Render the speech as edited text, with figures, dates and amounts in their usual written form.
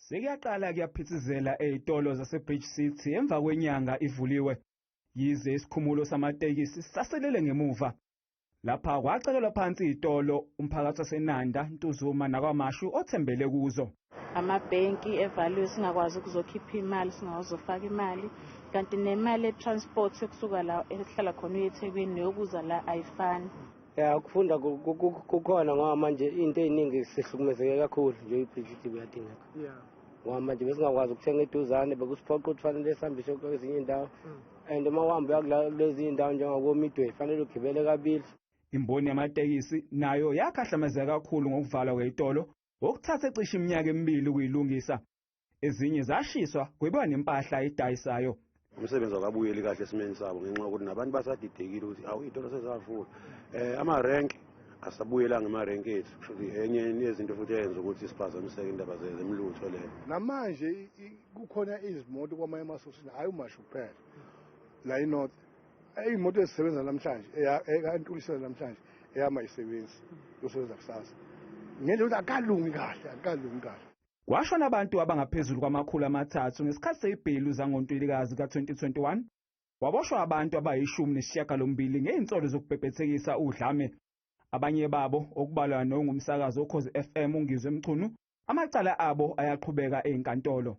Sekuyaqala kuyaphithizela ezitolo zaseBridge City emva kwenyanga ivuliwe. Yize isikhumulo samatekisi saselele ngemuva. Lapha kwacekelwa phansi izitolo umphakathi waseNanda, Ntuzuma naKwaMashu othembele kuzo. Amabhenki evaliwe, singakwazi ukuzokhipha imali, singakwazi imali, kanti nemali ye-transport yokusuka la esihlala khona uye eThekwini neyokuza la ayifani. Ya, ukufunda kukhona ngoba manje into ey'ningi sihlukumezeke kakhulu nje, i-Bridge City kuyadingeka ngoba manje besingakwazi ukuthenga eduzane, bekusiphoqa ukuthi fanele sihambise kwezinye iy'ndawo, and uma uhamba uya kulezi iy'ndawo njengakoMidway fanele ugibele kabili. Imboni yamatekisi nayo yakhahlamezeka kakhulu ngokuvalwa kwezitolo okuthathe cishe iminyaka emibili ukuyilungisa. Ezinye zashiswa kwebiwa nempahla edayisayo. Umsebenzi awukabuyeli kahle esimeni sabo ngenxa yokuthi nabantu basadidekile ukuthi awu, iy'tolo sezavula, amarenki asabuyelanga emarenki ethu. Kusho ukuthi enye yezinto futhi eyenza ukuthi siphazamiseke indaba zemlutho leyo. Namanje kukhona izimoto kwamanye ama-association, hhayi uMashu kuphela la i-north, iy'moto ezisebenza namhlanje ekantulisela namhlanje eyama isebenzi yosebenza kusasa ngendlela ukuthi akalungi kahle, akalungi kahle. Kwashona abantu abangaphezulu kwama-300 ngesikhathi seyibhelu zangoNtulikazi ka-2021. Waboshwa abantu abayi-18 ngey'nsolo zokubhebhethekisa udlame. Abanye babo okubalwa nongumsakazi oKhozi FM uNgizwe Mchunu, amacala abo ayaqhubeka ey'nkantolo.